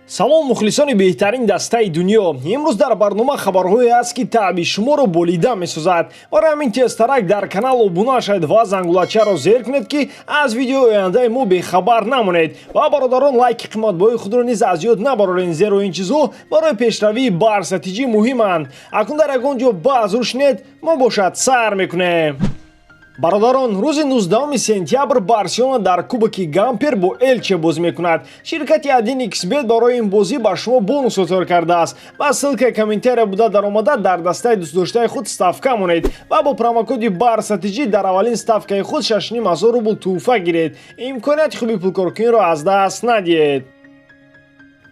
Салом, мухлисони беҳтарин дастаи дунё! Имрӯз дар барнома хабарҳое аст, ки таъби шуморо болида месозад. Барои ҳамин тезтарак дар канал обуна шавед ва зангулачаро зер кунед, ки аз видеои ояндаи мо бехабар намонед. Ва бародарон, лайки қиматбоҳои худро низ аз ёд набароред, зеро ин чизҳо барои пешравии Барса ТЖ муҳиманд. Акнун дар ягон ҷо баъз рӯшнед, мо бошад сар мекунем. Бародарон, рӯзи 19 сентябр Барселона дар Кубоки Гампер бо Элче бозӣ мекунад. Ширкати 1xBet барои ин бозӣ ба шумо бонус тайёр кардааст. Ба ссылкаи комментария буда даромада, дар дастаи дӯстдоштаи худ ставка монед ва бо промокоди Барса ТЖ дар аввалин ставкаи худ 6,5 ҳазор рубл тӯҳфа гиред. Имконияти хуби пулкоркуниро аз даст надиҳед.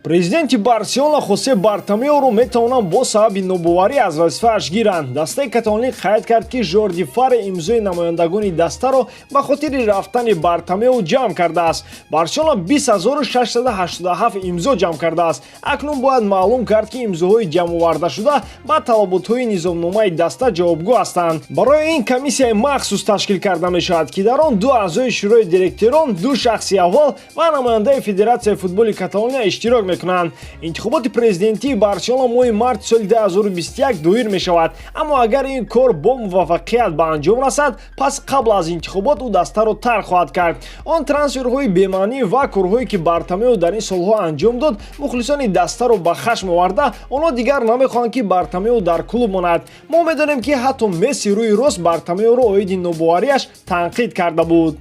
Президенти Барселона Хосе Бартомеоро метавонанд бо сабаби нобоварӣ аз вазифааш гиранд. Дастаи каталонӣ қайд кард, ки Жорди Фаре имзои намояндагони дастаро ба хотири рафтани Бартомео ҷамъ кардааст. Барселона 20 687 имзо ҷамъ кардааст. Акнун бояд маълум кард, ки имзоҳои ҷамъовардашуда ба талаботҳои низомномаи даста ҷавобгӯ ҳастанд. Барои ин комиссияи махсус ташкил карда мешавад, ки дар он ду аъзои шӯрои директорон, ду шахси аввал ва намояндаи Федератсияи футболи Каталония иштирок мекунанд. Интихоботи президентии Барселона моҳи марти соли 2021 доир мешавад, аммо агар ин кор бо муваффақият ба анҷом расад, пас қабл аз интихобот ӯ дастаро тарк хоҳад кард. Он трансферҳои бемаънӣ ва корҳое, ки Бартомео дар ин солҳо анҷом дод, мухлисони дастаро ба хашм оварда, онҳо дигар намехоҳанд, ки Бартомео дар клуб монад. Мо медонем, ки ҳатто Месси рӯи рост Бартомеоро оиди нобоварияш танқид карда буд.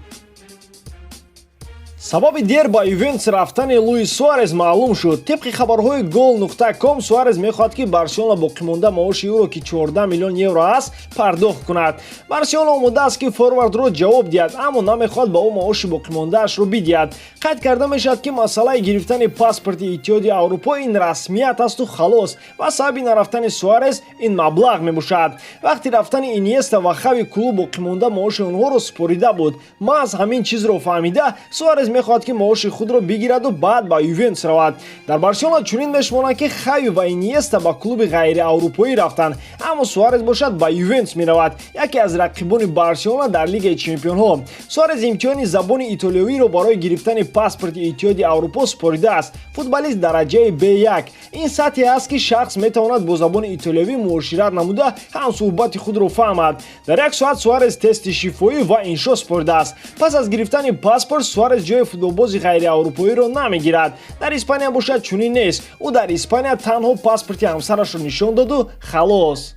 Сабаби дер ба Ювентус рафтани Луис Суарес маълум шуд. Тибқи хабарҳои Гол.ком, Суарес мехоҳад, ки Барселона боқимонда маоши ӯро, ки 14 миллион евро аст, пардохт кунад. Барселона омода аст, ки форвардро ҷавоб диҳад, аммо намехоҳад ба ӯ маоши боқимондаашро бидиҳад. Қайд карда мешавад, ки масъалаи гирифтани паспорти Иттиҳоди Аврупо ин расмият асту халос ва сабаби нарафтани Суарес ин маблағ мебошад. Вақти рафтани Иньеста ва Хави клуб боқимонда маоши онҳоро супорида буд. Маҳз ҳамин чизро фаҳмида, Суарес мехоҳад, ки маоши худро бигираду баъд ба Ювентус равад. Дар Барселона чунин мешуморанд, ки Хави ва Иньеста ба клуби ғайриаврупоӣ рафтанд, аммо Суарес бошад, ба Ювентус меравад, яке аз рақибони Барселона дар Лигаи чемпионҳо. Суарес имтиҳони забони итолиёвиро барои гирифтани паспорти Иттиҳоди Аврупо супоридааст. Футболист дараҷаи Б1. Ин сатҳе аст, ки шахс метавонад бо забони итолиёвӣ муошират намуда, ҳамсӯҳбати худро фаҳмад. Дар як соат Суарес тести шифоӣ ва иншо супоридааст. Пас аз гирифтани паспорт Суарес ҷои футболбози ғайриаврупоиро намегирад. Дар Испания бошад, чунин нест. Ӯ дар Испания танҳо паспорти ҳамсарашро нишон доду халос.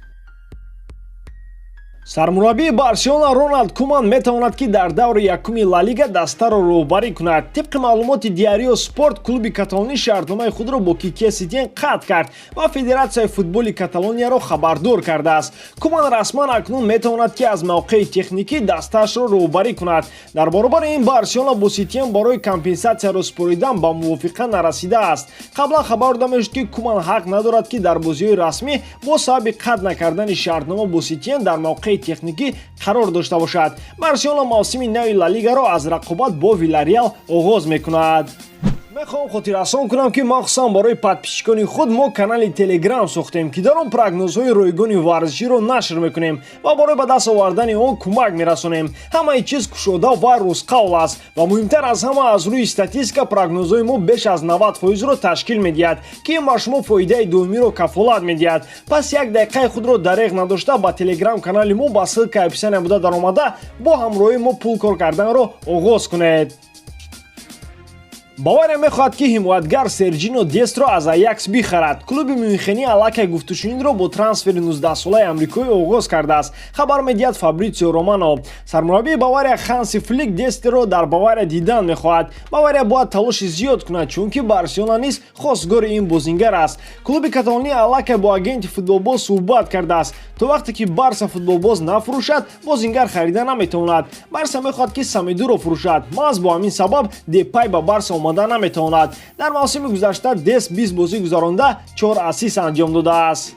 Сармураббии Барселона Роналд Куман метавонад, ки дар даври якуми Ла Лига дастаро роҳбарӣ кунад. Тибқи маълумоти Диарио Спорт, клуби каталонӣ шартномаи худро бо Кике Сетиен қатъ кард ва Федератсияи футболи Каталонияро хабардор кардааст. Куман расман акнун метавонад, ки аз мавқеи техникӣ дастаашро роҳбарӣ кунад. Дар баробари ин, Барселона бо Сетиен барои компенсатсияро супоридан ба мувофиқа нарасидааст. Қаблан хабар дода мешуд, ки Куман ҳақ надорад, ки дар бозиҳои расмӣ бо сабаби қатъ накардани шартнома бо Сетиен дар мавқеи техникӣ қарор дошта бошад. Барселона мавсими нави Ла Лигаро аз рақобат бо Вилареал оғоз мекунад. Мехоҳам хотиррасон кунам, ки махсусан барои подписчикони худ мо канали Телеграм сохтем, ки дар он прогнозҳои ройгони варзиширо нашр мекунем ва барои ба даст овардани он кӯмак мерасонем. Ҳамаи чиз кушода ва рӯзқавл аст ва муҳимтар аз ҳама, аз рӯи статистика прогнозҳои мо беш аз 90 фоизро ташкил медиҳад, ки ин ба шумо фоидаи доимиро кафолат медиҳад. Пас як дақиқаи худро дареғ надошта, ба Телеграм канали мо ба ссылкаи описания буда даромада, бо ҳамроҳии мо пул кор карданро оғоз кунед. Бавария мехоҳад, ки ҳимоятгар Серҷино Дестро аз Аякс бихарад. Клуби мюнхенӣ аллакай гуфтушунидро бо трансфери 19-солаи амрикоӣ оғоз кардааст, хабар медиҳад Фабритсио Романо. Сармураббии Бавария Ханси Флик Дестеро дар Бавария дидан мехоҳад. Бавария бояд талоши зиёд кунад, чунки Барселона низ хостгори ин бозингар аст. Клуби каталонӣ аллакай бо агенти футболбоз суҳбат кардааст. То вақте ки Барса футболбоз нафурӯшад, бозингар харида наметавонад. Барса мехоҳад, ки Самедуро фурӯшад. Маҳз бо ҳамин сабаб Депай ба Барса омада наметавонад. Дар мавсими гузашта Дест 20 бозӣ гузаронда, чор ассист анҷом додааст.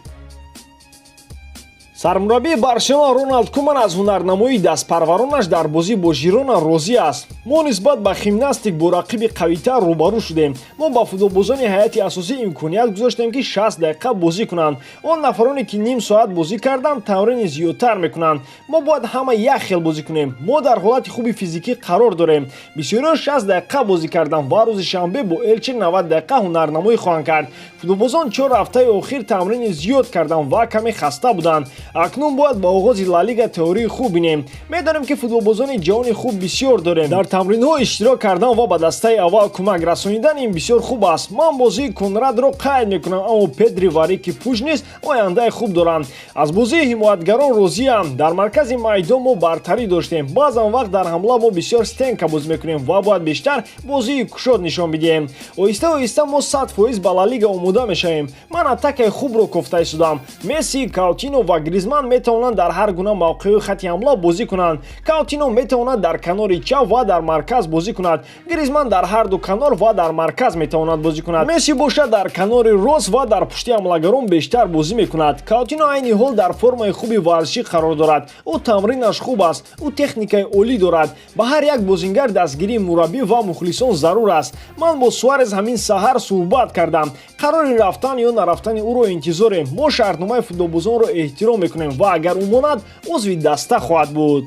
Сармураббии Барселона Роналд Куман аз ҳунарнамоии дастпарваронаш дар бозӣ бо Жирона розӣ аст. Мо нисбат ба Химнастик бо рақиби қавитар рӯбарӯ шудем. Мо ба футболбозони ҳайати асосӣ имконият гузоштем, ки 60 дақиқа бозӣ кунанд. Он нафароне, ки ним соат бозӣ карданд, тамрини зиёдтар мекунанд. Мо бояд ҳама як хел бозӣ кунем. Мо дар ҳолати хуби физикӣ қарор дорем. Бисёриҳо 60 дақиқа бозӣ карданд ва рӯзи шанбе бо Элче 90 дақиқа ҳунарнамоӣ хоҳанд кард. Футболбозон 4 ҳафтаи охир тамрини зиёд карданд ва каме хаста буданд. Акнун бояд ба оғози Ла Лига теории хуб бинем. Медонем, ки футболбозони ҷавони хуб бисёр дорем. Дар тамринҳо иштирок кардан ва ба дастаи аввал кӯмак расонидан ин бисёр хуб аст. Ман бозии Конрадро қайд мекунам, аммо Педри ва Рики Пуж низ ояндаи хуб доранд. Аз бозии ҳимоятгарон розиам. Дар маркази майдон мо бартарӣ доштем. Баъзан вақт дар ҳамла мо бисёр стенка бозӣ мекунем ва бояд бештар бозии кушод нишон бидиҳем. Оҳиста оҳиста мо 100% ба Ла Лига омода мешавем. Ман атакаи хубро кофта истодам. Месси, Каутино ва Гризман метавонанд дар ҳар гуна мавқеъи хати ҳамла бозӣ кунанд. Каутино метавонад дар канори чап ва дар марказ бозӣ кунад. Гризман дар ҳар ду канор ва дар марказ метавонад бозӣ кунад. Месси бошад, дар канори рост ва дар пушти ҳамлагарон бештар бозӣ мекунад. Каутино айни ҳол дар формаи хуби варзишӣ қарор дорад. Ӯ тамринаш хуб аст. Ӯ техникаи олӣ дорад. Ба ҳар як бозингар дастгирии мураббӣ ва мухлисон зарур аст. Ман бо Суарез ҳамин саҳар суҳбат кардам. Қарори рафтан ё нарафтани ӯро интизорем. Мо шартномаи футболбозонро эҳтиром мекунем ва агар ӯ монад, узви даста хоҳад буд.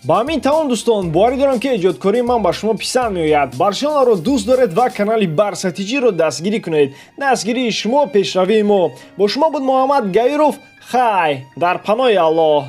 Ба ҳамин тамом, дӯстон. Боварӣ дорам, ки эҷодкории ман ба шумо писанд меояд. Барселонаро дӯст доред ва канали Барса Тиҷиро дастгирӣ кунед. Дастгирии шумо пешравии мо. Бо шумо буд Муҳаммад Гаиров. Хай, дар паноҳи Аллоҳ.